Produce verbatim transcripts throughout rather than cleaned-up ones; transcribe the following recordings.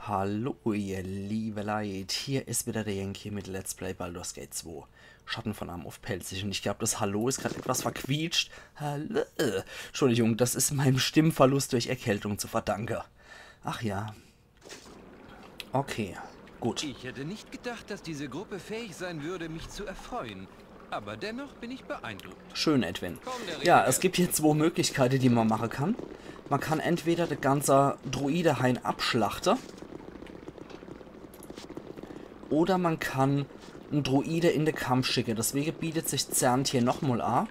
Hallo, ihr liebe Leit, hier is wieder der Yankee mit Let's Play Baldur's Gate zwei, Schatten von Amn uff Pälzisch. Und ich glaub, das Hallo is grad etwas verquietscht. Hallo. Entschuldigung, das is meinem Stimmverlust durch Erkältung zu verdanke. Ach ja. Okay, gut. Ich hätte nicht gedacht, dass diese Gruppe fähig sein würde, mich zu erfreuen. Aber dennoch bin ich beeindruckt. Schön, Edwin. Ja, es gibt hier zwo Möglichkeite, die man mache kann. Man kann entweder de ganze Druidehain abschlachte oder man kann en Druide in de Kampf schicke. Deswege bietet sich Zernt hier nochmol a.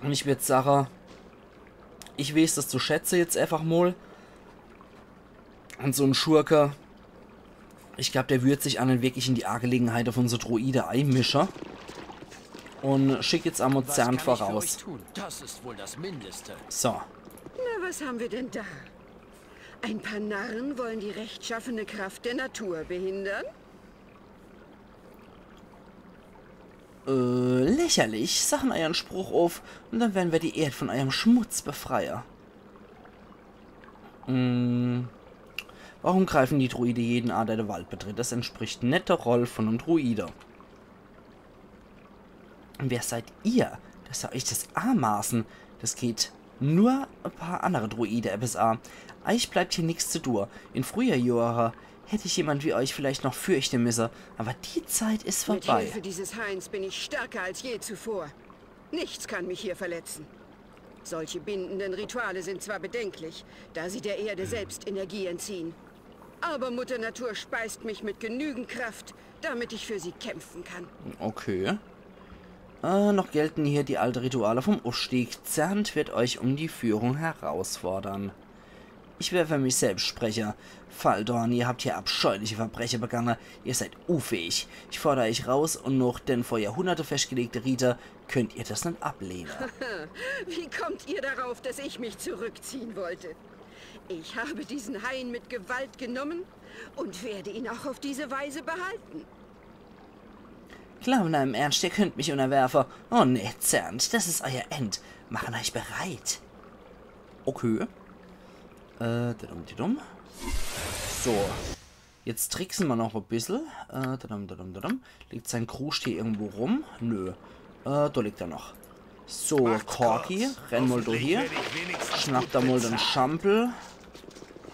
Und ich würd sage, ich weeß das zu schätze jetzt einfach mol. Und so en Schurke, ich glaub, der würd sich a net wirklich in die Angelegenheite von so Druide einmische. Und schick jetzt emol Zernt voraus. Das ist wohl das Mindeste. So. Na, was haben wir denn da? Ein paar Narren wollen die rechtschaffene Kraft der Natur behindern? Äh, lächerlich. Sachen eiern Spruch uff und dann werden wir die Erd von eierm Schmutz befreie. Hm. Warum greifen die Druide jeden a, der de Wald betritt? Das entspricht net der Roll von em Druide. Und wer seid ihr, dass ihr euch das anmaßen? Das geht nur e paar andere Druide ebbes a. Eich bleibt hier nix zu tun. In früher Johre hätt ich jemand wie euch vielleicht noch fürchte müsse, aber die Zeit is Mit vorbei. Hilfe dieses Hains bin ich stärker als je zuvor. Nichts kann mich hier verletzen. Solche bindenden Rituale sind zwar bedenklich, da sie der Erde selbst Energie entziehen. Aber Mutter Natur speist mich mit genügend Kraft, damit ich für sie kämpfen kann. Okay. Äh, noch gelten hier die alte Rituale vom Uffstieg. Zernt wird euch um die Führung herausfordern. Ich werde für mich selbst spreche. Faldorn, ihr habt hier abscheuliche Verbreche begange. Ihr seid unfähig. Ich fordere euch raus und noch denn vor Jahrhunderte festgelegte Rite könnt ihr das net ablehne. Wie kommt ihr darauf, dass ich mich zurückziehen wollte? Ich habe diesen Hain mit Gewalt genommen und werde ihn auch auf diese Weise behalten. Glauben im Ernst, ihr könnt mich unterwerfe. Oh nee, Zernt, das is euer End. Machen euch bereit. Okay. Äh, dadum, dadum. So. Jetzt tricksen wir noch e bissel. Äh, dadum, dadum, dadum. Liegt sein Kruscht hier irgendwo rum? Nö. Äh, da liegt er noch. So, Corky, renn mal da hier. Schnapp da mal den Schampel.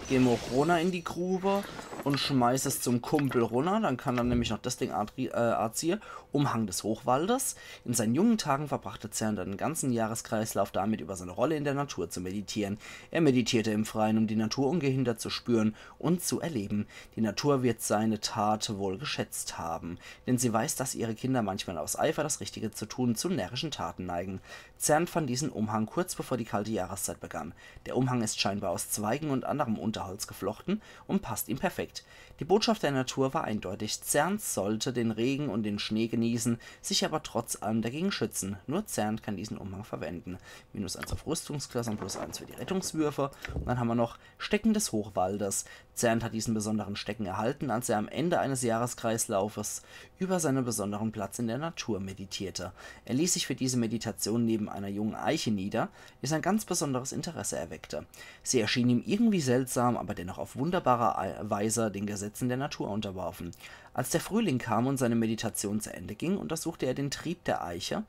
Geh mal runner in die Grube und schmeiß es zum Kumpel runner. Dann kann er nämlich noch das Ding adri- äh, anziehe. Umhang des Hochwaldes. In seinen jungen Tagen verbrachte Zernt einen ganzen Jahreskreislauf damit, über seine Rolle in der Natur zu meditieren. Er meditierte im Freien, um die Natur ungehindert zu spüren und zu erleben. Die Natur wird seine Tat wohl geschätzt haben, denn sie weiß, dass ihre Kinder manchmal aus Eifer, das Richtige zu tun, zu närrischen Taten neigen. Zernt fand diesen Umhang kurz bevor die kalte Jahreszeit begann. Der Umhang ist scheinbar aus Zweigen und anderem Unterholz geflochten und passt ihm perfekt. Die Botschaft der Natur war eindeutig. Zernt sollte den Regen und den Schnee genießen, sich aber trotz allem dagegen schützen. Nur Zernt kann diesen Umhang verwenden. Minus eins auf Rüstungsklasse und plus eins für die Rettungswürfe. Und dann haben wir noch Stecken des Hochwaldes. Zernt hat diesen besonderen Stecken erhalten, als er am Ende eines Jahreskreislaufes über seinen besonderen Platz in der Natur meditierte. Er ließ sich für diese Meditation neben einer jungen Eiche nieder, die sein ganz besonderes Interesse erweckte. Sie erschien ihm irgendwie seltsam, aber dennoch auf wunderbare Ei- Weise den Gesetzen der Natur unterworfen. Als der Frühling kam und seine Meditation zu Ende ging, untersuchte er den Trieb der Eiche,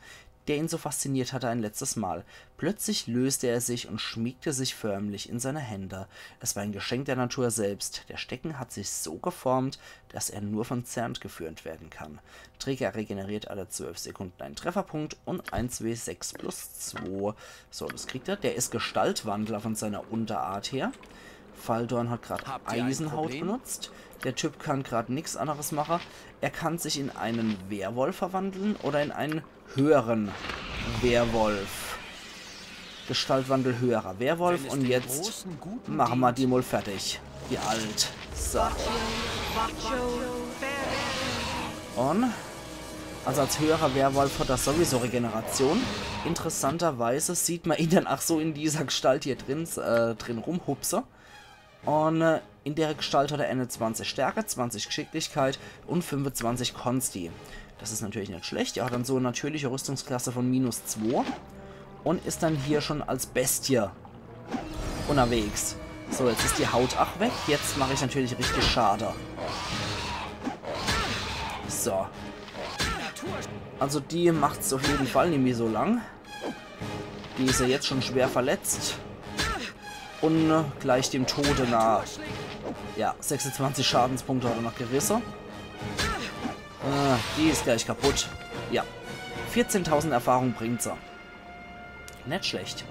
der ihn so fasziniert hatte, ein letztes Mal. Plötzlich löste er sich und schmiegte sich förmlich in seine Hände. Es war ein Geschenk der Natur selbst. Der Stecken hat sich so geformt, dass er nur von Zernt geführt werden kann. Träger regeneriert alle zwölf Sekunden einen Trefferpunkt und eins W sechs plus zwei. So, das kriegt er. Der is Gestaltwandler von seiner Unterart her. Faldorn hat grad Eisenhaut benutzt. Der Typ kann grad nix anderes mache. Er kann sich in einen Werwolf verwandeln oder in einen höheren Werwolf. Gestaltwandel höherer Werwolf und jetzt machen wir die mal fertig. Die alt. So. Und? Also als höherer Werwolf hat er sowieso Regeneration. Interessanterweise sieht man ihn dann ach so in dieser Gestalt hier drin, äh, drin rumhupse. Und äh, in der Gestalt hat er eine zwanzig Stärke, zwanzig Geschicklichkeit und fünfundzwanzig Konsti. Das is natürlich net schlecht. Er hat dann so e natürliche Rüstungsklasse von minus zwei und is dann hier schon als Bestie unterwegs. So, jetzt is die Haut ach weg. Jetzt mach ich natürlich richtig Schade. So. Also die macht's auf jeden Fall nimmi so lang. Die is ja jetzt schon schwer verletzt. Und, äh, gleich dem Tode nahe. Ja, sechsundzwanzig Schadenspunkte hat er noch gerisse. Äh, die is gleich kaputt. Ja. Vierzehntausend Erfahrung bringt se. Net schlecht.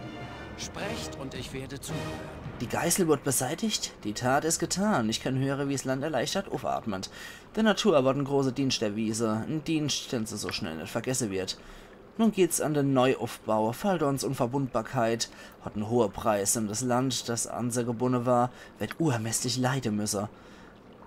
Sprecht und ich werde zuhören. Die Geißel wird beseitigt, die Tat is getan. Ich kann höre, wie's Land erleichtert ufatmet. Der Natur wurden große Dienst erwiese, en Dienst, den se so schnell net vergesse wird. Nun geht's an den Neuuffbau. Faldorns Unverbundbarkeit hat en hohe Preis, und das Land, das an se gebunne war, wird unermesslich leide müsse.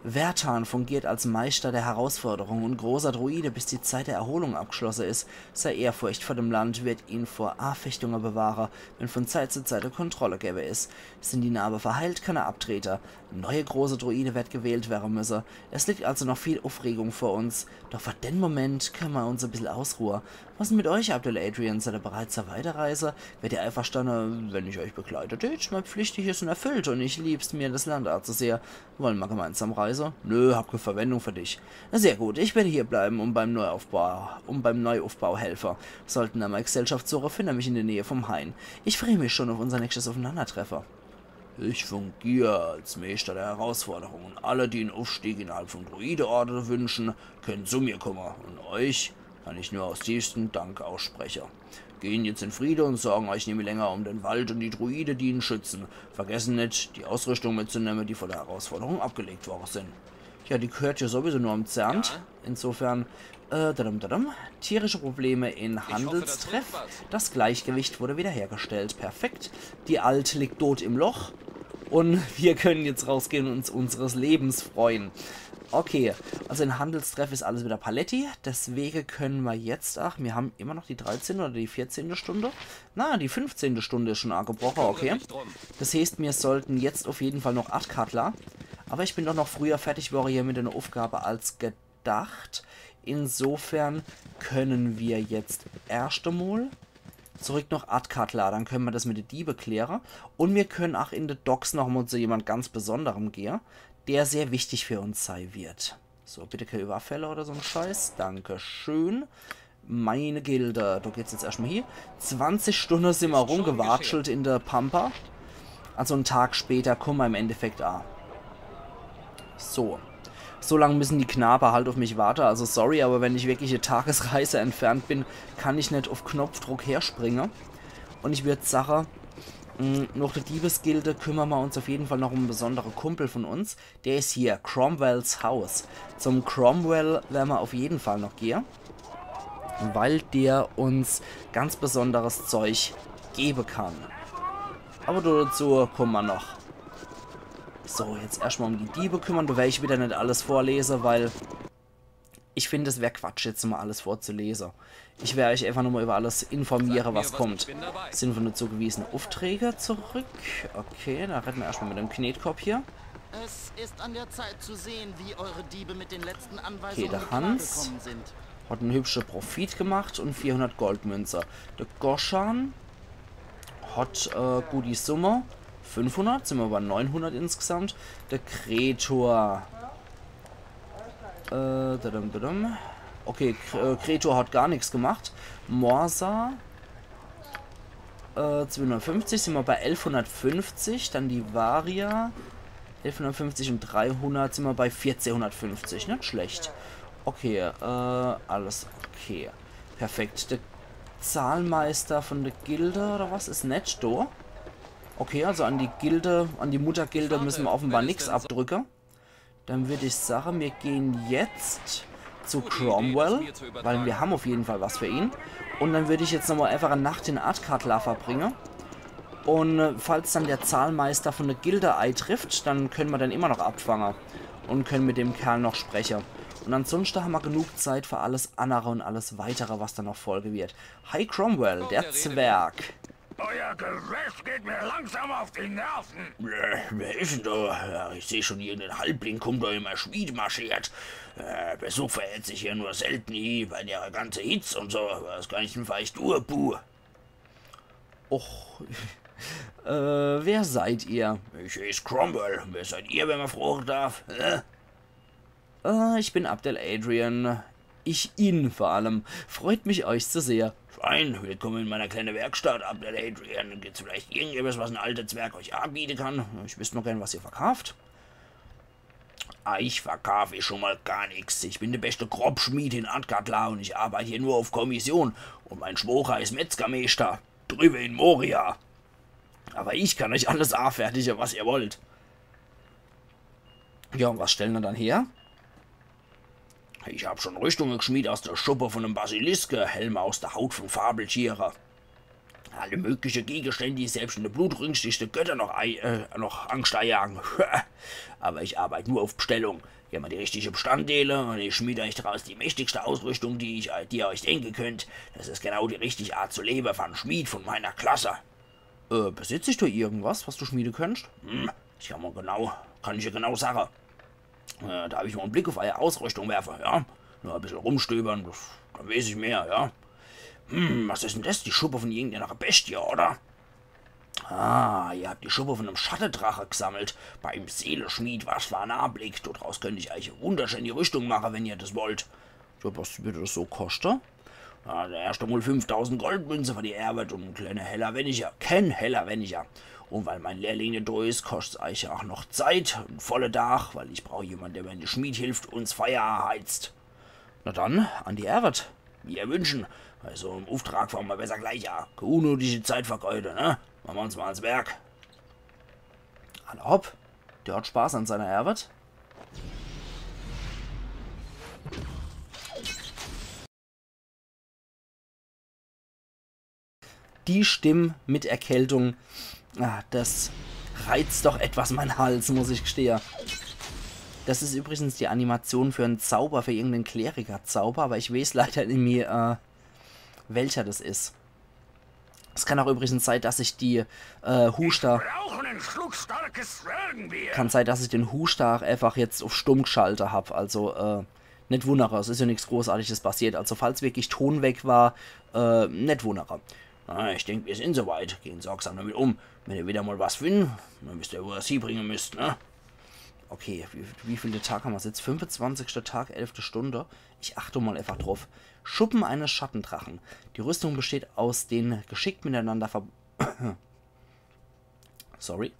Vertan fungiert als Meister der Herausforderung und großer Druide, bis die Zeit der Erholung abgeschlosse is. Sei Ehrfurcht vor dem Land wird ihn vor Anfechtunge bewahre, wenn von Zeit zu Zeit e Kontrolle gebe is. Sind die Narbe verheilt, kann er abtrete. En neue große Druide wird gewählt wäre müsse. Es liegt also noch viel Uffregung vor uns. Doch für den Moment könne mer uns e bissel ausruhe. Was denn mit euch, Abdel Adrian? Seid ihr bereit zur Weiterreise? Wärt ihr einverstande, wenn ich euch begleite? Tät, mein Pflichtiges is erfüllt und ich lieb's mir, das Land anzusehe. Wollen mer gemeinsam reise? Nö, hab kä Verwendung für dich. Na sehr gut, ich werde hier bleiben und beim Neuaufbau, und beim Neuaufbau helfe. Sollten er mei Gesellschaft suche, findet er mich in der Nähe vom Hain. Ich freue mich schon auf unser nächstes Aufeinandertreffe. Ich fungiere als Meister der Herausforderung und alle, die en Aufstieg innerhalb vom Druideorde wünschen, können zu mir kommen. Und euch kann ich nur aus tiefstem Dank aussprechen. Gehen jetzt in Friede und sorgen euch nimmi länger um den Wald und die Druide, die ihn schützen. Vergessen net, die Ausrüstung mitzunehmen, die vor der Herausforderung abgelegt worden sind. Ja, die gehört ja sowieso nur am Zernt. Insofern, äh, dadam, dadam. Tierische Probleme in Handelstreff. Das Gleichgewicht wurde wiederhergestellt. Perfekt. Die Alt liegt tot im Loch. Und wir können jetzt rausgehen und uns unseres Lebens freuen. Okay, also in Handelstreff is alles wieder paletti. Deswege können mer jetzt, ach, mir haben immer noch die dreizehnte oder die vierzehnte Stunde. Na, die fünfzehnte Stunde is schon angebroche, okay. Das heißt, mir sollten jetzt auf jeden Fall noch Athkatla. Aber ich bin doch noch früher fertig worre hier mit der Aufgabe als gedacht. Insofern können wir jetzt erscht emol zurück nach Athkatla. Dann können mer das mit de Diebe kläre. Und mir können ach in de Docks noch mol zu jemand ganz Besonderem gehe, der sehr wichtig für uns sei wird. So, bitte kä Überfälle oder so en Scheiß. Dankeschön. Meine Gilde. Do geht's jetzt erscht mol hie. Zwanzig Stunde sin mer rumgewatschelt in de Pampa. Also en Tag später komme mer im Endeffekt a. So. So lang müssen die Knabe halt auf mich warte. Also sorry, aber wenn ich wirklich e Tagesreise entfernt bin, kann ich net auf Knopfdruck herspringe. Und ich würd sache, mh, noch de Diebesgilde kümmern mer uns auf jeden Fall noch um en besondere Kumpel von uns. Der is hier, Cromwells Haus. Zum Cromwell wern mer auf jeden Fall noch gehe, weil der uns ganz besonderes Zeug gebe kann. Aber dazu komme mer noch. So, jetzt erscht mol um die Diebe kümmern. Do wer ich wieder net alles vorlese, weil ich find, es wär Quatsch, jetzt mol alles vorzulese. Ich wer euch einfach nur mol über alles informiere, was kommt. Sind von de zugewiesene Ufträge zurück. Okay, dann redde mer erscht mol mit dem Knetkopp hier. Es ist an der Zeit zu sehen, wie eure Diebe mit den letzten Okay, Anweisungen der Hans klargekommen sind. Hat en hübsche Profit gemacht und vierhundert Goldmünze. De Goshan hat, äh, gut die Summe. Fünfhundert, sin mer bei neunhundert insgesamt. De Kretor. Äh, dadum, dadum. Okay, K äh, Kretor hat gar nix gemacht. Morsa. Äh, zweihundertfünfzig, sin mer bei elfhundertfünfzig. Dann die Varia. Elfhundertfünfzig und dreihundert, sin mer bei vierzehnhundertfünfzig. Net schlecht. Okay, äh, alles okay. Perfekt. De Zahlmeister von de Gilde oder was is net do? Okay, also an die Gilde, an die Muttergilde müssen mer offenbar nix abdrücke. Dann würd ich sache, mir gehen jetzt zu Cromwell, weil mir haben auf jeden Fall was für ihn. Und dann würd ich jetzt nochmal einfach e Nacht in Athkatla verbringe. Und, äh, falls dann der Zahlmeister von de Gilde eitrifft, dann können mer den immer noch abfange und können mit dem Kerl noch spreche. Und ansonsten haben mer genug Zeit für alles annere und alles weitere, was dann noch folge wird. Hi Cromwell, der Zwerg. Euer Gewäsch geht mir langsam auf die Nerven. Äh, wer is denn do? Ja, ich seh schon hier, den Halbling kommt do immer schmied marschiert. Äh, Besuch verhält sich hier nur selten hie, bei der ganze Hitz und so. Was kann ich denn für euch tue, Buh? Och, Äh, wer seid ihr? Ich heeß Cromwell. Wer seid ihr, wenn man froge darf? Hä? Äh, ich bin Abdel Adrian. Ich ihn vor allem. Freut mich, euch zu sehen. Fein, willkommen in meiner kleinen Werkstatt, Abdel Adrian. Gibt's vielleicht irgendetwas, was ein alter Zwerg euch anbieten kann? Ich wüsste nur gern, was ihr verkauft. Ah, ich verkauf eh schon mal gar nix. Ich bin der beste Grobschmied in Adgatla und ich arbeite hier nur auf Kommission. Und mein Schwoger ist Metzgermeister. Drüben in Moria. Aber ich kann euch alles anfertigen, was ihr wollt. Ja, und was stellen wir dann her? Ich hab schon Rüstunge geschmiedt aus der Schuppe von dem Basiliske, Helme aus der Haut von Fabeltiere. Alle mögliche Gegenstände, die selbst in de blutrünstigste Götter noch, ei- äh, noch Angst einjagen. Aber ich arbeite nur auf Bestellung. Gebt mir die richtigen Bestandteile und ich schmiede euch daraus die mächtigste Ausrüstung, die, ich, die ihr euch denken könnt. Das ist genau die richtige Art zu leben von Schmied von meiner Klasse. Äh, besitzt ihr irgendwas, was du schmieden könntest? Hm, ich kann mal genau, kann ich dir genau sagen. Äh, darf ich mal einen Blick auf eure Ausrüstung werfen, ja? Nur ein bisschen rumstöbern, das, dann weiß ich mehr, ja? Hm, was ist denn das? Die Schuppe von irgendeiner Bestie, oder? Ah, ihr habt die Schuppe von einem Schattendrache gesammelt. Beim Seelenschmied, was für ein Anblick. Daraus könnte ich euch eine wunderschöne Rüstung machen, wenn ihr das wollt. Ja, was würde das so kosten? Ja, der erste mal fünftausend Goldmünze für die Arbeit und ein kleiner Heller weniger. Kein Heller weniger. Und weil mein Lehrling nicht da ist, kostet euch auch noch Zeit. Einen vollen Tag, weil ich brauche jemanden, der mir in der Schmied hilft und das Feuer heizt. Na dann, an die Arbeit. Wie ihr wünschen. Also im Auftrag fangen wir besser gleich an. Keine unnötige Zeit vergeuden, ne? Machen wir uns mal ans Werk. Alla hopp. Der hat Spaß an seiner Arbeit. Die Stimme mit Erkältung, ah, das reizt doch etwas mein Hals, muss ich gestehe. Das ist übrigens die Animation für einen Zauber, für irgendeinen Kleriker-Zauber, aber ich weiß leider nicht mehr, äh, welcher das ist. Es kann auch übrigens sein, dass ich die äh, Huster. Brauchen einen Schluck starkes Zwergenbier. Kann sein, dass ich den Huster auch einfach jetzt auf stumm geschaltet hab. Also, äh, nicht wundere, es ist ja nichts Großartiges passiert. Also, falls wirklich Ton weg war, äh, nicht wundere. Ah, ich denk, wir sind soweit. Gehen sorgsam damit um. Wenn ihr wieder mal was finden, dann wisst ihr, wo ihr es hinbringen müsst, ne? Okay, wie, wie viel der Tag haben wir jetzt? Fünfundzwanzigster Tag, elfte Stunde. Ich achte mal einfach drauf. Schuppen eines Schattendrachen. Die Rüstung besteht aus den geschickt miteinander ver- Sorry.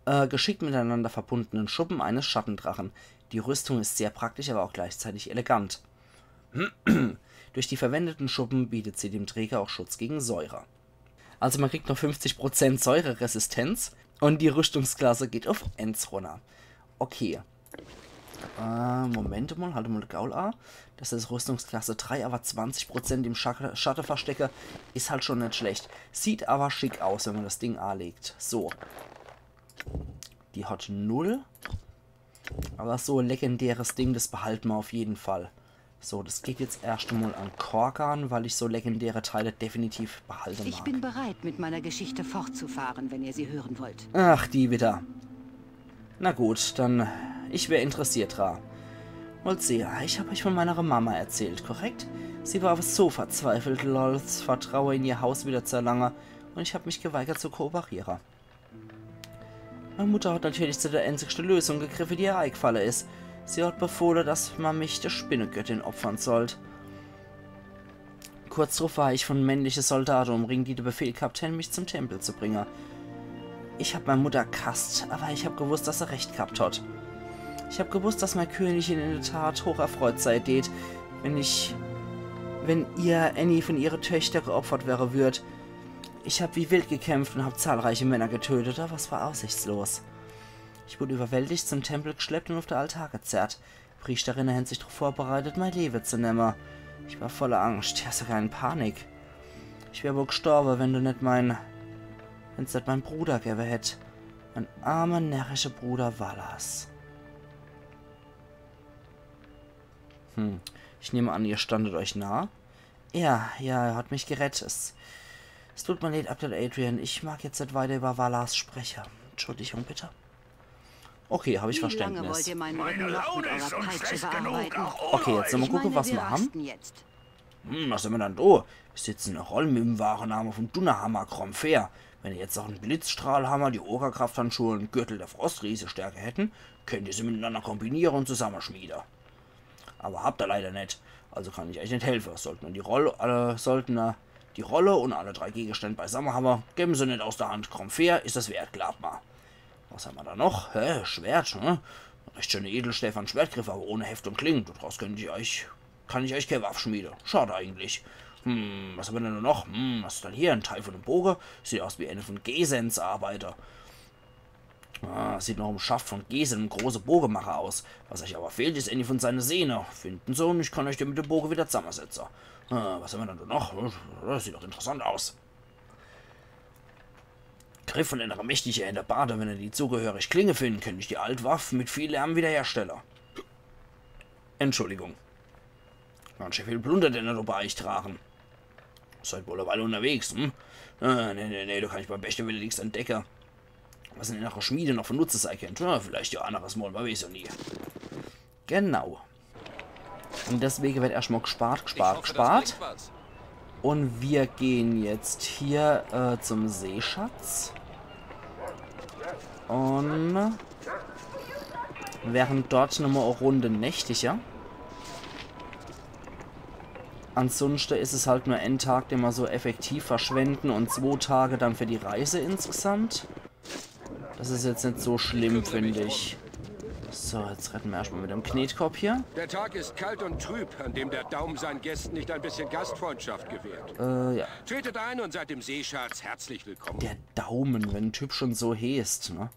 Äh, geschickt miteinander verbundenen Schuppen eines Schattendrachen. Die Rüstung ist sehr praktisch, aber auch gleichzeitig elegant. Durch die verwendeten Schuppen bietet sie dem Träger auch Schutz gegen Säure. Also man kriegt noch fünfzig Prozent Säureresistenz und die Rüstungsklasse geht auf eins runter. Okay. Äh, Moment mal, halt mal de Gaul a. Das ist Rüstungsklasse drei, aber zwanzig Prozent im Schatte, Schatte verstecke is halt schon net schlecht. Sieht aber schick aus, wenn man das Ding anlegt. So. Die hat null. Aber so ein legendäres Ding, das behalten wir auf jeden Fall. So, das geht jetzt erst einmal an Korgan, weil ich so legendäre Teile definitiv behalten mag. Ich bin bereit, mit meiner Geschichte fortzufahren, wenn ihr sie hören wollt. Ach, die wieder. Na gut, dann, ich wär interessiert dra. Wollt sehen, ich hab euch von meiner Mama erzählt, korrekt? Sie war aber so verzweifelt, Lords Vertrauen in ihr Haus wieder zu erlangen, und ich hab mich geweigert zu kooperieren. Meine Mutter hat natürlich zu der einzigsten Lösung gegriffen, die ihr eingefallen ist. Sie hat befohlen, dass man mich der Spinnegöttin opfern sollt. Kurz darauf war ich von männlichen Soldaten umringt, die den Befehl gehabt haben, mich zum Tempel zu bringen. Ich hab meine Mutter gehasst, aber ich hab gewusst, dass sie recht gehabt hat. Ich hab gewusst, dass meine Königin in der Tat hoch erfreut sein tät, wenn ich, wenn ihr eine von ihren Töchtern geopfert werden würd. Ich hab wie wild gekämpft und hab zahlreiche Männer getötet, aber es war aussichtslos. Ich wurde überwältigt, zum Tempel geschleppt und auf den Altar gezerrt. Priesterinnen haben sich darauf vorbereitet, mein Leben zu nehmen. Ich war voller Angst, ja sogar in Panik. Ich wär wohl gestorben, wenn du nicht mein, wenn's nicht mein Bruder gewesen hätt. Mein armer, närrischer Bruder Valas. Hm, ich nehme an, ihr standet euch nah. Ja, ja, er hat mich gerettet. Es, es tut mir leid, Abdel Adrian. Ich mag jetzt nicht weiter über Valas sprechen. Entschuldigung, bitte. Okay, hab ich Verständnis. Wie lange wollt ihr meinen Rücken noch mit eurer Peitsche bearbeiten? Okay, jetzt nochmal gucken, was wir haben. Hm, was haben wir dann da? Wir sitzen in Roll mit dem wahren Namen von Dunnerhammer Gromfair. Wenn jetzt noch en Blitzstrahlhammer, die Ogerkrafthandschuhe un en Gürtel der Frostriese-Stärke hätten, könnt ihr se mitenanner kombiniere un zusammeschmiede. Aber habt ihr leider net, also kann ich euch net helfe. Sollten ihr die Rolle, alle, sollten ihr die Rolle un alle drei Gegenstände beisamme hawe, geben se net aus der Hand. Gromphäa is es wert, glaubt ma. Was hammer da noch? Hä, Schwert, ne? Recht schöne Edelstäbe an Schwertgriff, aber ohne Heft un Kling. Daraus könnt ich euch, kann ich euch kee Waff schmiede. Schade eigentlich. Hm, was hammer denn noch? Hm, was is denn hier? En Teil von em Boge? Sieht aus wie ene von Gesens Arbeiter. Ah, sieht noch em Schaft von Gesen, em große Bogemacher, aus. Was euch aber fehlt, is eni von seine Sehne. Finden se un ich kann euch den mit dem Boge wieder zusammensetze. Ah, was hammer denn da noch? Das sieht doch interessant aus. Griff von einer mächtigen Hellebarde, wenn ihr die zugehörig Klinge finden, könnt ich die Altwaff mit viel Lärm wiederherstelle. Entschuldigung. Ganz schön viel Plunder, den ihr do bei euch tragen. Seid wohl e Weile unterwegs, hm? Äh, nee, nee, nee, do kann ich beim beste Wille nix entdecke. Was in einer Schmiede noch von Nutze sei könnt. Ja, vielleicht ja anderes Mal, man weiß ja nie. Genau. Un deswege wird erscht mal gspart, gspart, gspart. Un wir gehen jetzt hier äh, zum Seeschatz. Un wären dort nochmal e Runde nächtige. Ansunschte is es halt nur en Tag, den ma so effektiv verschwenden un zwo Tage dann für die Reise insgesamt. Das is jetzt net so schlimm, find ich. So, jetzt reden wir erscht mal mit dem Knetkopp hier. Der Tag ist kalt und trüb, an dem der Daum seinen Gästen nicht ein bisschen Gastfreundschaft gewährt. Äh, ja. Tretet ein und seid dem Seeschatz herzlich willkommen. Der Daumen, wenn en Typ schon so heeßt, ne?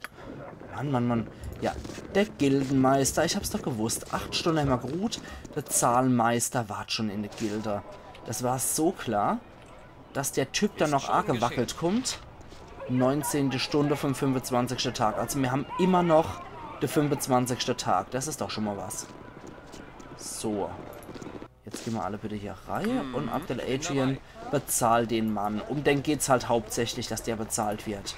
Mann, Mann, Mann. Ja, der Gildenmeister, ich hab's doch gewusst. Acht Stunde hämmer geruht, der Zahlmeister wart schon in der Gilde. Das war so klar, dass der Typ dann noch agewackelt kommt. Neunzehnte Stunde vom fünfundzwanzigsten Tag. Also wir haben immer noch der fünfundzwanzigste Tag. Das is doch schon mal was. So. Jetzt gehen wir alle bitte hier rein. Un Abdel Adrian, bezahl den Mann. Um den geht's halt hauptsächlich, dass der bezahlt wird.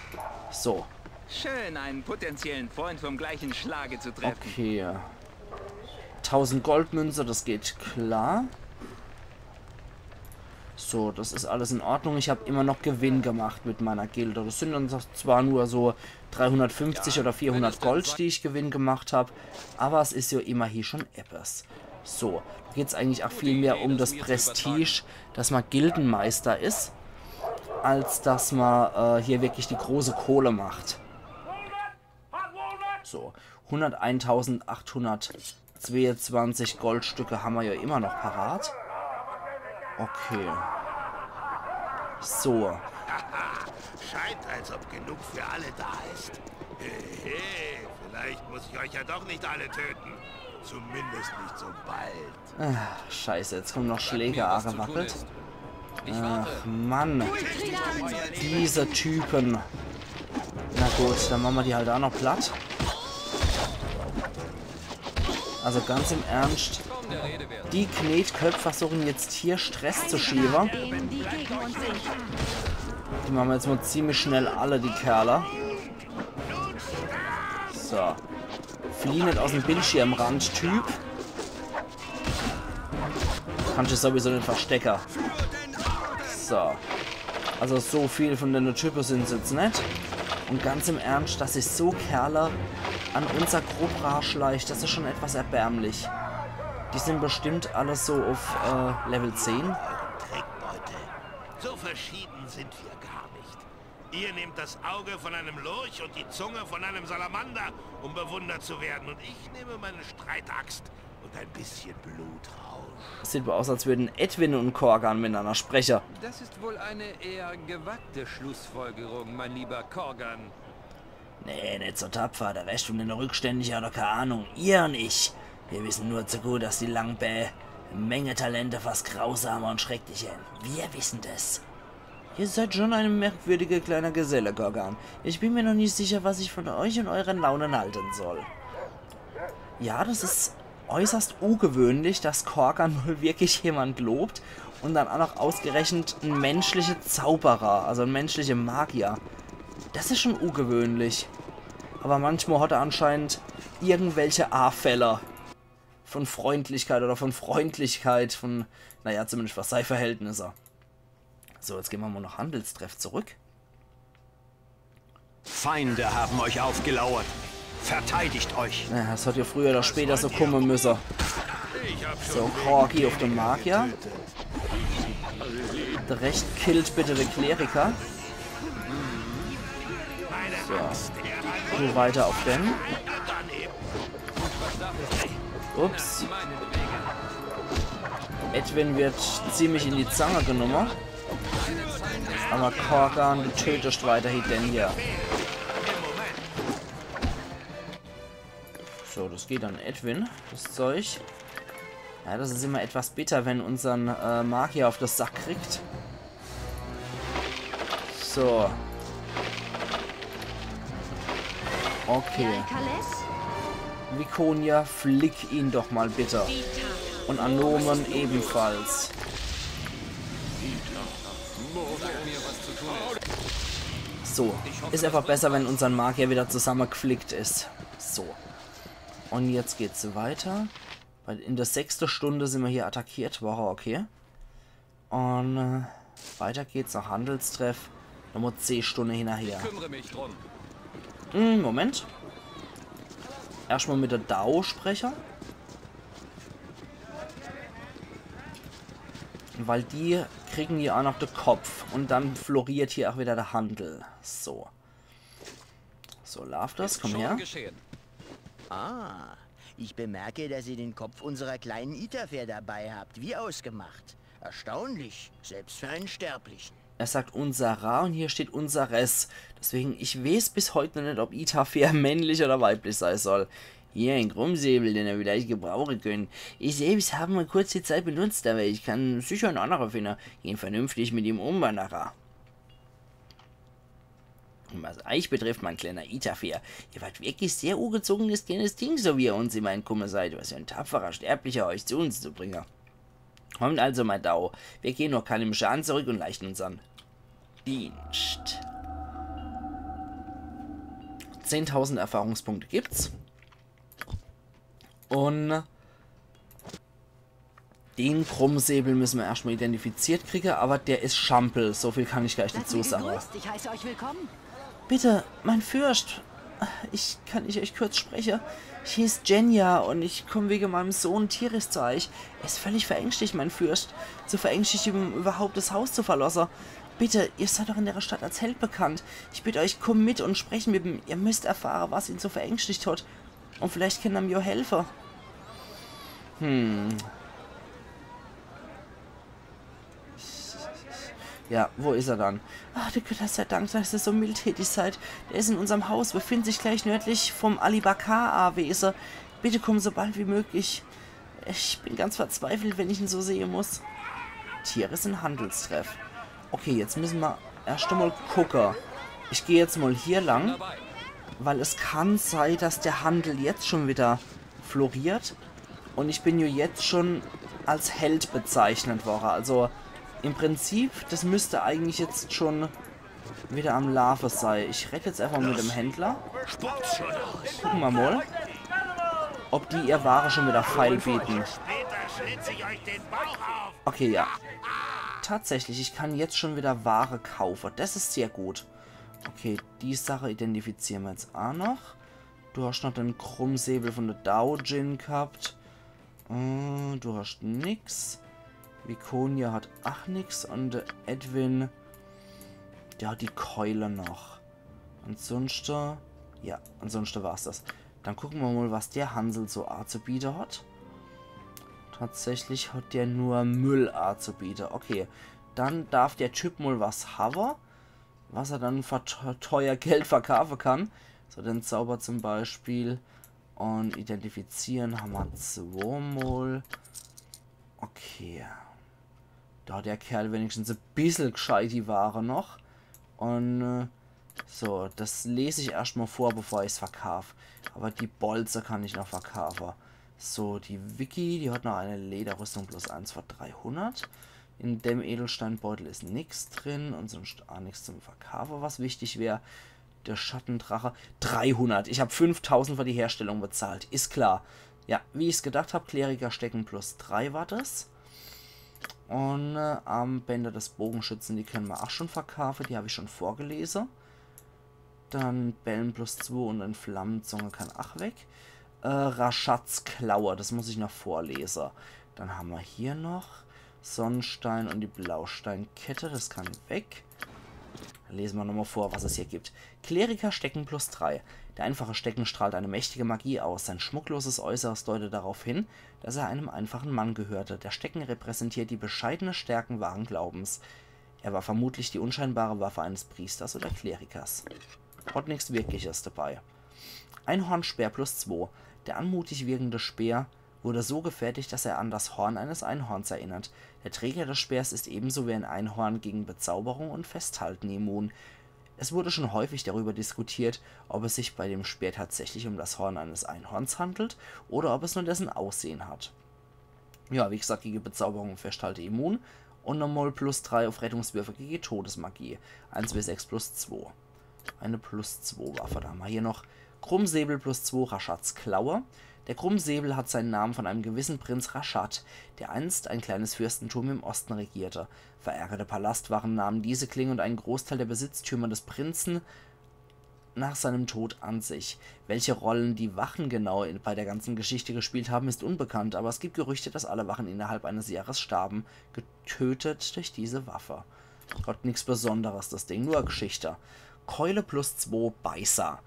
So. Schön, einen potenziellen Freund vom gleichen Schlage zu treffen. Okay. Tausend Goldmünze, das geht klar. So, das is alles in Ordnung. Ich hab immer noch Gewinn gemacht mit meiner Gilde. Das sind dann zwar nur so dreihundertfünfzig oder vierhundert Gold, die ich Gewinn gemacht hab, aber es is ja immerhin schon etwas. So, da geht's eigentlich auch viel mehr um das Prestige, dass ma Gildenmeister is, als dass ma äh, hier wirklich die große Kohle macht. So, hunderteintausendachthundertzweiundzwanzig Goldstücke hammer ja immer noch parat. Okay. So. Scheint, als ob genug für alle da ist. Hehe, vielleicht muss ich euch ja doch nicht alle töten. Zumindest nicht so bald. Ah, scheiße, jetzt kommen noch Schläge agewackelt. Ach Mann. Diese Typen. Na gut, dann machen wir die halt auch noch platt. Also ganz im Ernst, die Knetköpfe versuchen jetzt hier Stress zu schieben. Die machen wir jetzt mal ziemlich schnell alle, die Kerle. So. Flieh net aus dem Bildschirmrand, Typ. Kannst du sowieso net verstecken. So. Also so viel von den Typen sind's jetzt net. Und ganz im Ernst, dass sich so Kerle an unser Grupp raschleicht, das is schon etwas erbärmlich. Die sind bestimmt alle so auf äh, Level zehn. Trickbeute. So verschieden sind wir gar nicht. Ihr nehmt das Auge von einem Lurch und die Zunge von einem Salamander, um bewundert zu werden. Und ich nehme meine Streitaxt und ein bisschen Blutrausch. Sieht wohl aus, als würden Edwin und Korgan miteinander sprechen. Das ist wohl eine eher gewagte Schlussfolgerung, mein lieber Korgan. Nee, net so tapfer. Der Rest von den Rückständigen hat doch keine Ahnung. Ihr und ich. Wir wissen nur zu gut, dass die Langbä Menge Talente fast grausamer und schrecklicher. Wir wissen das. Ihr seid schon ein merkwürdiger kleiner Geselle, Korgan. Ich bin mir noch nicht sicher, was ich von euch und euren Launen halten soll. Ja, das ist äußerst ungewöhnlich, dass Korgan wohl wirklich jemand lobt und dann auch noch ausgerechnet en menschliche Zauberer, also en menschliche Magier. Das is schon ungewöhnlich. Aber manchmal hat er anscheinend irgendwelche Afälle von Freundlichkeit oder von Freundlichkeit, von, naja, zumindest was sei Verhältnisse. So, jetzt gehen wir mal nach Handelstreff zurück. Feinde haben euch aufgelauert. Verteidigt euch. Ja, das hat ja früher oder später so kommen müssen. So, Korgi auf den Magier. Der Recht killt bitte den Kleriker. So. Du weiter auf den. Ups. Edwin wird ziemlich in die Zange genommen. Aber Korgan, du tötest weiterhin den hier. So, das geht an Edwin, das Zeug. Ja, das ist immer etwas bitter, wenn unsern äh, Magier auf das Sack kriegt. So. Okay. Viconia, flick ihn doch mal bitte. Und Anomen ebenfalls. So, ist einfach besser, wenn unsern Magier wieder zusammengeflickt ist. So. Und jetzt geht's weiter. Weil in der sechsten Stunde sind wir hier attackiert worden, okay. Und äh, weiter geht's nach Handelstreff. Nochmal zehn Stunden hinterher. Kümmere mich drum. Hm, Moment. Erstmal mit der Dao sprechen. Weil die kriegen ja auch noch den Kopf. Und dann floriert hier auch wieder der Handel. So. So, Laftas, komm Schon her. Geschehen. Ah, ich bemerke, dass ihr den Kopf unserer kleinen Itafär dabei habt, wie ausgemacht. Erstaunlich, selbst für einen Sterblichen. Er sagt unserer und hier steht unseres. Deswegen, ich weiß bis heute noch nicht, ob Itafär männlich oder weiblich sein soll. Hier ein Krummsäbel, den er vielleicht gebrauchen können. Ich selbst habe mal kurz die Zeit benutzt, aber ich kann sicher einen anderen finden. Gehen vernünftig mit ihm um, Banara. Und was euch betrifft, mein kleiner Itafär, ihr wart wirklich sehr ungezogenes kleines Ding, so wie ihr uns immer entkommen seid. Was für ein tapferer Sterblicher, euch zu uns zu bringen. Kommt also, mein Dao, wir gehen noch keinem Schaden zurück und leisten unseren Dienst. Zehntausend Erfahrungspunkte gibt's. Und den Krummsäbel müssen wir erstmal identifiziert kriegen, aber der ist Schampel. So viel kann ich gleich Seid dazu mir sagen. Gegrüßt, ich heiße euch willkommen. Bitte, mein Fürst, ich kann ich euch kurz sprechen. Ich hieß Jenja und ich komme wegen meinem Sohn Tiris zu euch. Er ist völlig verängstigt, mein Fürst. Zu verängstigt, um überhaupt das Haus zu verlassen. Bitte, ihr seid doch in der Stadt als Held bekannt. Ich bitte euch, kommt mit und sprecht mit ihm. Ihr müsst erfahren, was ihn so verängstigt hat. Und vielleicht könnt ihr mir helfen. Hm. Ja, wo ist er dann? Ah, der Götter sei Dank, dass ihr so mildtätig seid. Der ist in unserem Haus, befindet sich gleich nördlich vom Alibakar-Anwesen. Bitte kommt so bald wie möglich. Ich bin ganz verzweifelt, wenn ich ihn so sehen muss. Tiris in Handelstreff. Okay, jetzt müssen wir erst einmal gucken. Ich gehe jetzt mal hier lang, weil es kann sein, dass der Handel jetzt schon wieder floriert. Und ich bin ja jetzt schon als Held bezeichnet worden. Also im Prinzip, das müsste eigentlich jetzt schon wieder am Laufen sein. Ich rede jetzt einfach mit dem Händler. Gucken wir mal, ob die ihr Ware schon wieder feilbieten. Okay, ja. Tatsächlich, ich kann jetzt schon wieder Ware kaufen. Das ist sehr gut. Okay, die Sache identifizieren wir jetzt auch noch. Du hast noch den Krummsäbel von der Daojin gehabt. Äh, du hast nix. Viconia hat ach nix. Und der Edwin, der hat die Keule noch. Ansonsten, ja, ansonsten war's das. Dann gucken wir mal, was der Hansel so anzubieten hat. Tatsächlich hat der nur Müll anzubieten. Okay, dann darf der Typ mal was haben, was er dann für te- teuer Geld verkaufen kann. So den Zauber zum Beispiel. Und identifizieren haben wir zweimal. Okay. Da hat der Kerl wenigstens ein bisschen gescheit die Ware noch. Und äh, so, das lese ich erstmal vor, bevor ich's verkaufe. Aber die Bolze kann ich noch verkaufen. So, die Vicky, die hat noch eine Lederrüstung plus eins von dreihundert. In dem Edelsteinbeutel ist nix drin und sonst auch nichts zum Verkaufen, was wichtig wäre. Der Schattendrache, dreihundert. Ich habe fünftausend für die Herstellung bezahlt, ist klar. Ja, wie ich's gedacht habe, Klerikerstecken plus drei war das. Und äh, Armbänder des Bogenschützen, die können wir auch schon verkaufen, die habe ich schon vorgelesen. Dann Bellen plus zwei und ein Flammenzunge kann ach weg. Äh, Rashats Klaue, das muss ich noch vorlese. Dann haben wir hier noch Sonnstein und die Blausteinkette, das kann weg. Dann lesen wir nochmal vor, was es hier gibt. Klerikerstecken plus drei. Der einfache Stecken strahlt eine mächtige Magie aus. Sein schmuckloses Äußeres deutet darauf hin, dass er einem einfachen Mann gehörte. Der Stecken repräsentiert die bescheidene Stärken wahren Glaubens. Er war vermutlich die unscheinbare Waffe eines Priesters oder Klerikers. Hat nichts Wirkliches dabei. Einhornspeer plus zwei. Der anmutig wirkende Speer wurde so gefertigt, dass er an das Horn eines Einhorns erinnert. Der Träger des Speers ist ebenso wie ein Einhorn gegen Bezauberung und Festhalten immun. Es wurde schon häufig darüber diskutiert, ob es sich bei dem Speer tatsächlich um das Horn eines Einhorns handelt oder ob es nur dessen Aussehen hat. Ja, wie gesagt, gegen Bezauberung und Festhalte immun. Und nochmal plus drei auf Rettungswürfe gegen Todesmagie. Eins W sechs plus zwei. Eine plus zwei Waffe. Da haben wir hier noch Krummsäbel plus zwei, Rashats Klaue. Der Krummsäbel hat seinen Namen von einem gewissen Prinz Rashat, der einst ein kleines Fürstentum im Osten regierte. Verärgerte Palastwachen nahmen diese Klinge und einen Großteil der Besitztümer des Prinzen nach seinem Tod an sich. Welche Rollen die Wachen genau in, bei der ganzen Geschichte gespielt haben, ist unbekannt, aber es gibt Gerüchte, dass alle Wachen innerhalb eines Jahres starben, getötet durch diese Waffe. Gott, nichts Besonderes, das Ding, nur Geschichte. Keule plus zwei, Beißer.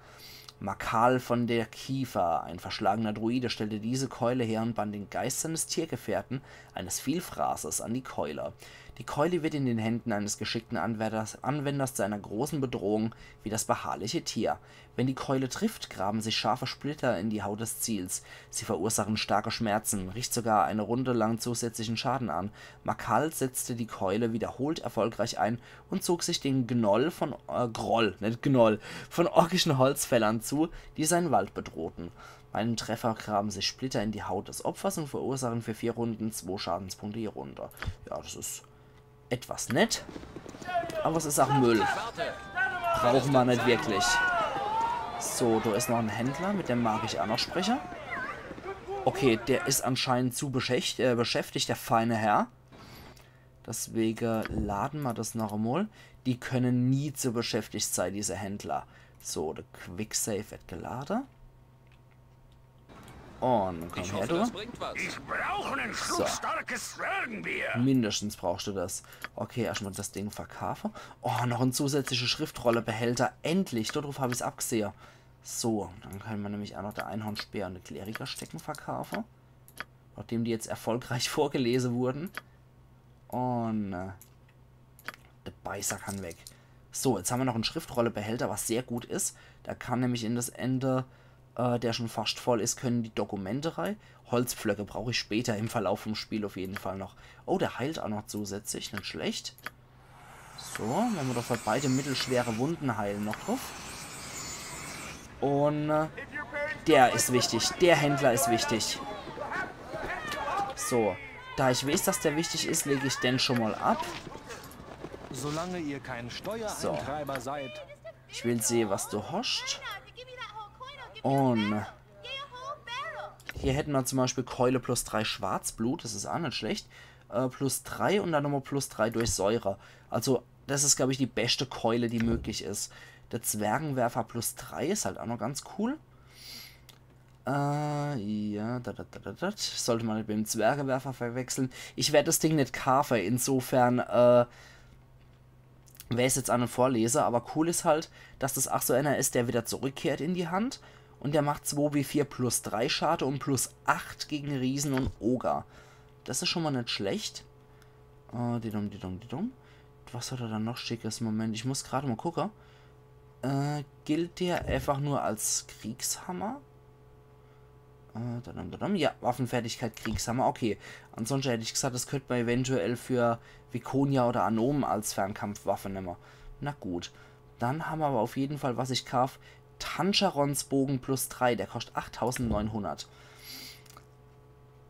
Makal von der Kiefer, ein verschlagener Druide, stellte diese Keule her und band den Geist seines Tiergefährten, eines Vielfrasers, an die Keule. Die Keule wird in den Händen eines geschickten Anwenders, Anwenders zu einer großen Bedrohung wie das beharrliche Tier. Wenn die Keule trifft, graben sich scharfe Splitter in die Haut des Ziels. Sie verursachen starke Schmerzen, richten sogar eine Runde lang zusätzlichen Schaden an. Makal setzte die Keule wiederholt erfolgreich ein und zog sich den Gnoll von, äh, Groll, nicht Gnoll, von orkischen Holzfällern zu, die seinen Wald bedrohten. Bei einem Treffer graben sich Splitter in die Haut des Opfers und verursachen für vier Runden zwei Schadenspunkte je Runde. Ja, das ist etwas nett. Aber es ist auch Müll. Brauchen wir nicht wirklich. So, da ist noch ein Händler, mit dem mag ich auch noch sprechen. Okay, der ist anscheinend zu beschäft-, äh, beschäftigt, der feine Herr. Deswegen laden wir das noch einmal. Die können nie zu beschäftigt sein, diese Händler. So, der Quicksave wird geladen. Und komm her, du. Ich brauche einen Schluck starkes Zwergenbier. Mindestens brauchst du das. Okay, erstmal das Ding verkaufen. Oh, noch ein zusätzlicher Schriftrollebehälter. Endlich, darauf habe ich es abgesehen. So, dann können wir nämlich auch noch der Einhornspeer und der Klerikerstecken verkaufen. Nachdem die jetzt erfolgreich vorgelesen wurden. Und äh, der Beißer kann weg. So, jetzt haben wir noch einen Schriftrollebehälter, was sehr gut ist. Da kann nämlich in das Ende, äh, der schon fast voll ist, können die Dokumente rein. Holzpflöcke brauche ich später im Verlauf vom Spiel auf jeden Fall noch. Oh, der heilt auch noch zusätzlich, nicht schlecht. So, wenn wir doch für beide mittelschwere Wunden heilen noch drauf. Und äh, der ist wichtig, der Händler ist wichtig. So, da ich weiß, dass der wichtig ist, lege ich den schon mal ab. Solange ihr kein Steuereintreiber seid. Ich will sehen, was du hast. Und hier hätten wir zum Beispiel Keule plus drei Schwarzblut, das ist auch nicht schlecht. Äh, plus drei und dann nochmal plus drei durch Säure. Also, das ist, glaube ich, die beste Keule, die möglich ist. Der Zwergenwerfer plus drei ist halt auch noch ganz cool. Äh, ja, da, da, da, da, da. Sollte man nicht mit dem Zwergewerfer verwechseln. Ich werde das Ding nicht kaufen, insofern, äh, wäre es jetzt an und vorlese, aber cool ist halt, dass das auch so einer ist, der wieder zurückkehrt in die Hand. Und der macht zwei W vier plus drei Schade und plus acht gegen Riesen und Oger. Das ist schon mal nicht schlecht. Äh, didum, didum, didum. Was hat er dann noch Schickes? Moment, ich muss gerade mal gucken. Äh, gilt der einfach nur als Kriegshammer? Äh, dadam, dadam. Ja, Waffenfertigkeit Kriegshammer. Okay. Ansonsten hätte ich gesagt, das könnte man eventuell für Viconia oder Anomen als Fernkampfwaffe nehmen. Na gut. Dann haben wir aber auf jeden Fall, was ich kauf, Tancherons Bogen plus drei. Der kostet achttausendneunhundert.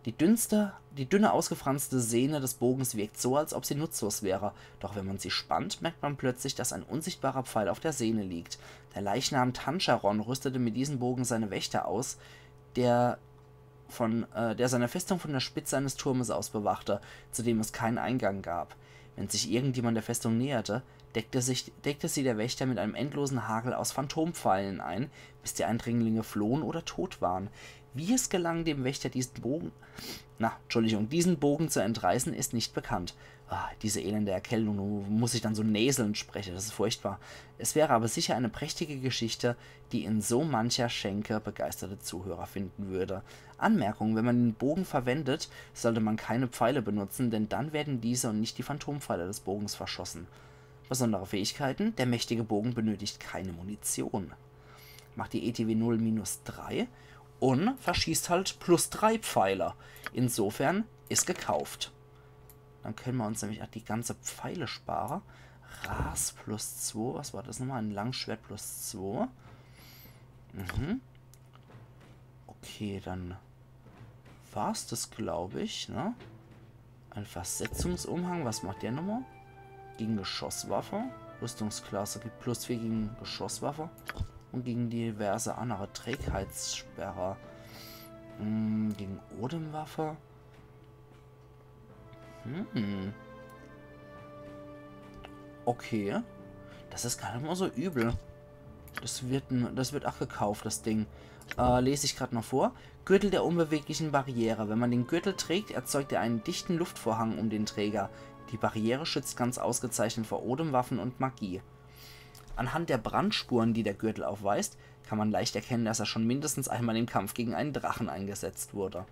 Die dünnste, die dünne, ausgefranste Sehne des Bogens wirkt so, als ob sie nutzlos wäre. Doch wenn man sie spannt, merkt man plötzlich, dass ein unsichtbarer Pfeil auf der Sehne liegt. Der Leichnam Tancharon rüstete mit diesem Bogen seine Wächter aus, der von, äh, der seine Festung von der Spitze eines Turmes aus bewachte, zu dem es keinen Eingang gab. Wenn sich irgendjemand der Festung näherte, deckte, sich, deckte sie der Wächter mit einem endlosen Hagel aus Phantompfeilen ein, bis die Eindringlinge flohen oder tot waren. Wie es gelang, dem Wächter diesen Bogen, na, Entschuldigung, diesen Bogen zu entreißen, ist nicht bekannt. Ah, diese elende Erkältung, du musst dich dann so näselnd sprechen, das ist furchtbar. Es wäre aber sicher eine prächtige Geschichte, die in so mancher Schenke begeisterte Zuhörer finden würde. Anmerkung: Wenn man den Bogen verwendet, sollte man keine Pfeile benutzen, denn dann werden diese und nicht die Phantompfeile des Bogens verschossen. Besondere Fähigkeiten: Der mächtige Bogen benötigt keine Munition. Macht die E T W null minus drei und verschießt halt plus drei Pfeile. Insofern ist gekauft. Dann können wir uns nämlich auch die ganze Pfeile sparen. Ras plus zwei, was war das nochmal? Ein Langschwert plus zwei. Mhm. Okay, dann war's das, glaube ich, ne? Ein Versetzungsumhang, was macht der nochmal? Gegen Geschosswaffe. Rüstungsklasse gibt plus vier gegen Geschosswaffe. Und gegen diverse andere Trägheitssperre. Hm, gegen Odemwaffe. Hm. Okay. Das ist gar nicht mal so übel. Das wird, n- das wird auch gekauft, das Ding. Äh, lese ich gerade noch vor. Gürtel der unbeweglichen Barriere. Wenn man den Gürtel trägt, erzeugt er einen dichten Luftvorhang um den Träger. Die Barriere schützt ganz ausgezeichnet vor Odemwaffen und Magie. Anhand der Brandspuren, die der Gürtel aufweist, kann man leicht erkennen, dass er schon mindestens einmal im Kampf gegen einen Drachen eingesetzt wurde.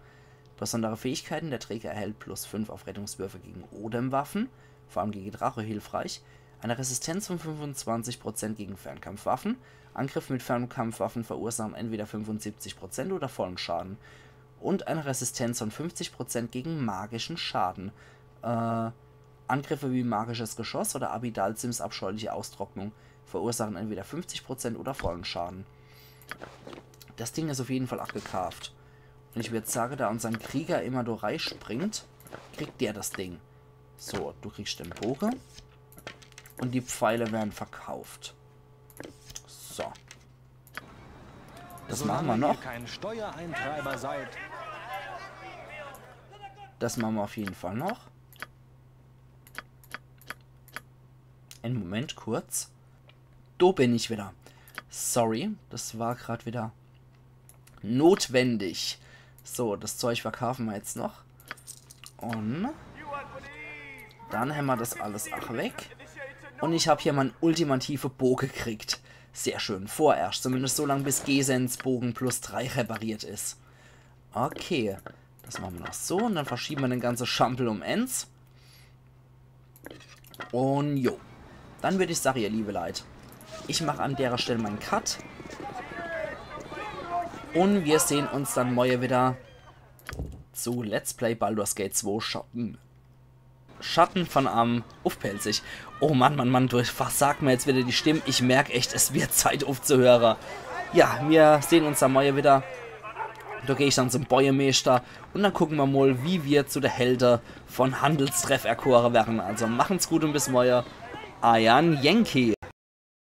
Besondere Fähigkeiten: Der Träger erhält plus fünf auf Rettungswürfe gegen Odemwaffen, vor allem gegen Drache hilfreich. Eine Resistenz von fünfundzwanzig Prozent gegen Fernkampfwaffen. Angriffe mit Fernkampfwaffen verursachen entweder fünfundsiebzig Prozent oder vollen Schaden. Und eine Resistenz von fünfzig Prozent gegen magischen Schaden. Äh, Angriffe wie magisches Geschoss oder Abidal-Sims abscheuliche Austrocknung verursachen entweder fünfzig Prozent oder vollen Schaden. Das Ding ist auf jeden Fall abgekauft. Und ich würde sagen, da unser Krieger immer da reispringt, kriegt der das Ding. So, du kriegst den Bogen. Und die Pfeile werden verkauft. So. Das machen wir noch. Kein Steuereintreiber seid. Das machen wir auf jeden Fall noch. Einen Moment kurz. Do bin ich wieder. Sorry, das war gerade wieder notwendig. So, das Zeug verkaufen wir jetzt noch. Und dann haben wir das alles auch weg. Und ich habe hier mein ultimative Boge gekriegt. Sehr schön, vorerst. Zumindest so lange, bis Gesens Bogen plus drei repariert ist. Okay, das machen wir noch so. Und dann verschieben wir den ganzen Schampel um eins. Und jo. Dann würde ich sagen, ihr liebe Leute, ich mache an der Stelle meinen Cut. Und wir sehen uns dann morgen wieder zu Let's Play Baldur's Gate zwei Schatten. Schatten von Amn uff Pälzisch. Oh Mann, Mann, Mann, du versagst mir jetzt wieder die Stimme. Ich merke echt, es wird Zeit aufzuhören. Ja, wir sehen uns dann morgen wieder. Da gehe ich dann zum Bäuermeister und dann gucken wir mal, wie wir zu der Helde von Handelstreff erkoren werden. Also machen's gut und bis morgen. Eier Yankee.